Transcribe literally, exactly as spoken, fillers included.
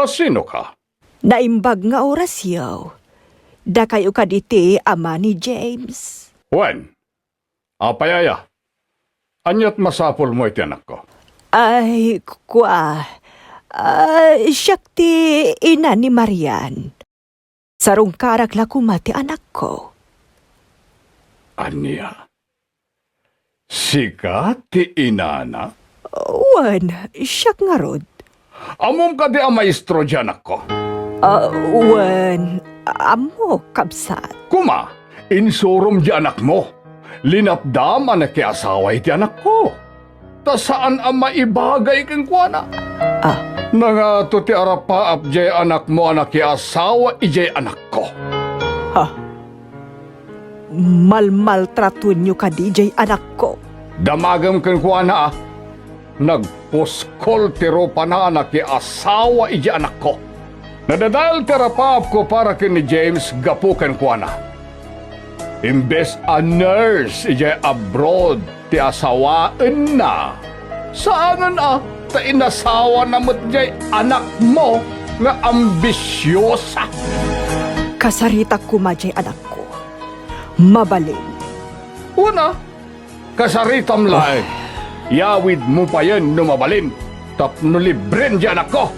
Sinoka? Naimbag nga Horacio. Dakayo kadi ti ama ni James. Wen, apay aya? Ania't masapulmo iti anakko? Ay, kua, ah, siak ti ina ni Marian. Sarungkarak la koma ti anakko. Ania? Sika ti inana? Wen, siak ngarud. Ammom kadi a maestro di anakko? Ah, wen, ammok, kabsat. Koma, insurom di anakmo. Linapdam a nakiasawa iti anakko. Ta saan a maibagay kenkuana. Ah. Nangato ti arapaap jay anakmo a nakiasawa ijay anakko. Ha? Malmaltratuenyo kadi jay anakko? Damagem kenkuana a nagpuskol ti rupana a nakiasawa ijay anakko. Nadadael ti arapaapko para ken ni James gapu kenkuana. Imbes a nurse ijay abroad ti asawaenna, saanen a ta inasawana met jay anakmo nga ambisiosa. Kasaritak koma jay anakko. Mabalin. Una, kasaritam laeng. Yawidmo payen no mabalin tapno libren jay anakko.